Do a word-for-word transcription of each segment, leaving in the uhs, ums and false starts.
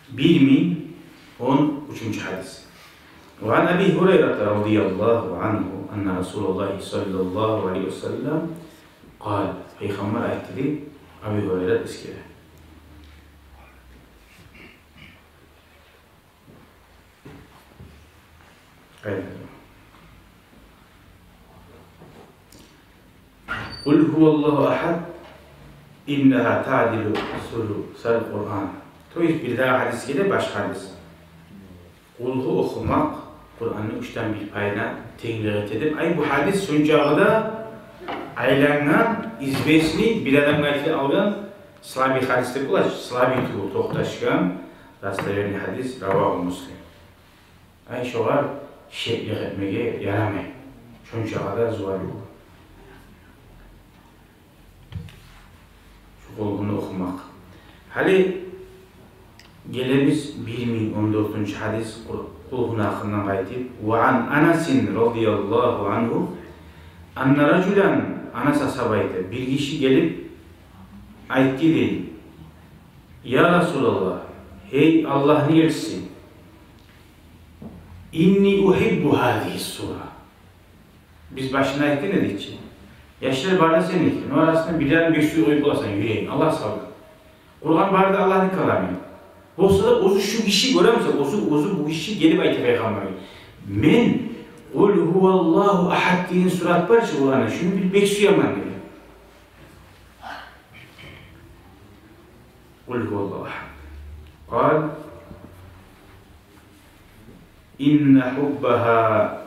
Бир минг он уьчюнчю гьадис. وعن أبي هريرة رضي الله عنه أن رسول الله صلى الله عليه وسلم قال. Пайхаммар айтды дей, Абу Гьурайрат эсгере. Къайда? قل هو الله أحد إنها تعدل ثلث القرآن. То есть бирдагъы гьадис геле, башгъа гьадис. Къулгьу охумакъ Къуранны уьчден бир пайына тенглик эте деп. Ай, бу гьадис шончакъы да айлангъан, известный, бир адамгъа айтылып къалгъан, слабый гьадис деп бола чы, слабый тюгюл, токъташгъан, достоверный гьадис, رواه مسلم. Ай, шогъар шеклик этмеге ярамай. Шончакъы да зувал ёкъ. Шу Къулгьуну охумакъ. Гьали гелебиз бир минг он дёртюнчю гьадис, Къул-, Къулгьуну гьакъындан къайтып. وعن أنس رضي الله عنه أن رجلا, Анас асгьаб айта, бир гиши гелип айтды дей: يا رسول الله, гьей Аллагьны элчиси, إني أحب هذه السورة. Биз башында айтгъан эдик чи, яшлар бары да сеники, ону арасында бирлерин бек сюе къоюп боласан, юрегинг, Аллагь салгъан. Къуран бары да Аллагьны каламы. Болса да, оьзю шу гиши, гёремисен, оьзю, оьзю бу гиши гелип айта Пайхаммаргъа: «Мен Къул гьуваллагьу агьад деген сурат бар чы Къуранда, шуну бир бек сюемен», — деген. Къул гьуваллагьу агьад. Къала: «Инна гьуббагьа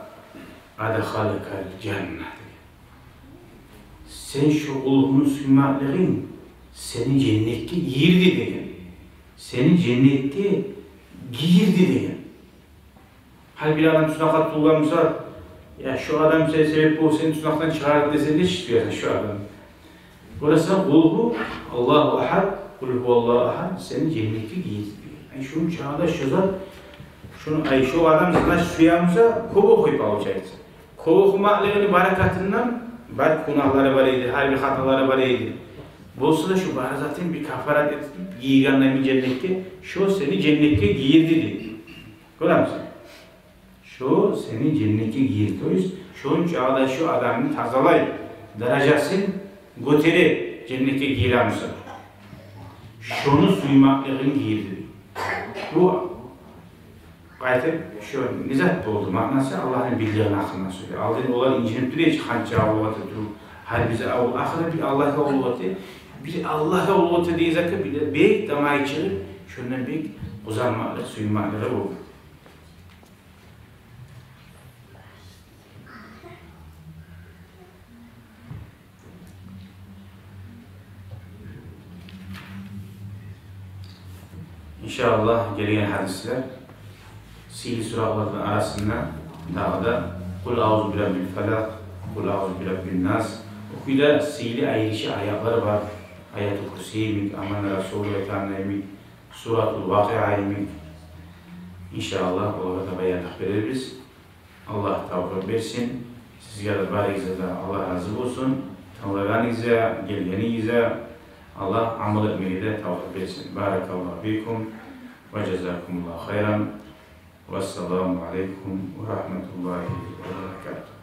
адхалакал жанна», — деген. «Сен шу Къулгьуну сюймеклигинг сени женнетге гийирди», — деген. «Сени женнетге гийирди», — деген. Гьали бир адам тузнакъгъа тюгюлген буса, я, шу адам се-, себеп болуп сени тузнакъдан чыгъарды десе, нечик сюесен шу адамны? Гёресен, Къулгьу, Аллагьу агьад, Къул гьуваллагьу агьад сени женнетге гийирди деген. Ай, шуну чагъында шу зат, шуну, ай, шу адам, значит, сюе буса, кёп охуй, получается. Кёп охумакълыгъыны баракатындан, бар гюнагьлары бар эди, гьар бир хаталары бар эди. Болса да, шу бары затын бир каффарат этип гийиргенлей женнетге, шу сени женнетге гийирди дейди. Гёремисен? Шу сени женнетге гийирди. То есть, шончакъы да шу адамны тазалай, даражасын гётере, женнетге гийире буса. Шону сюймеклигинг гийирди. Бу къайтып, шу не зат болду? Маънасы, Аллагьны бирлигини гьакъында сёйлей. Алдын олар инжинип тура эди чи, къанча авлакъ эте туруп. Гьали биз ав-, ахыры бир Аллагьгъа къуллукъ эте, бир Аллагьгъа къуллукъ эте деген затгъа бир де бек тамай чыгъып, шондан бек къузанмакълыкъ, сюймеклиги болду. Иншааллагь, гелген гьадислер сыйлы суратланы арасында дагъы да Къул агьузу бираббил фалакъ, Къул агьузу бираббин нас. О кюйде сыйлы айрыча аятлар бар. Аятул Курси йимик, Амана Расул айтагъан йимик, Суратул Вакъиа йимик. Иншааллагь, олагъа да баянлыкъ берербиз. Аллагь тавфикъ берсин. Сизге де, барыгъызгъа да Аллагь рази болсун. Тынглагъаныгъызгъа, гелгенигизге Аллагь амал этмеге де тавфикъ берсин. Баракаллагьу фикум ва жазакумуллагьу хайран. Вассаламу алейкум ва рагьматуллагьи ва баракатугь.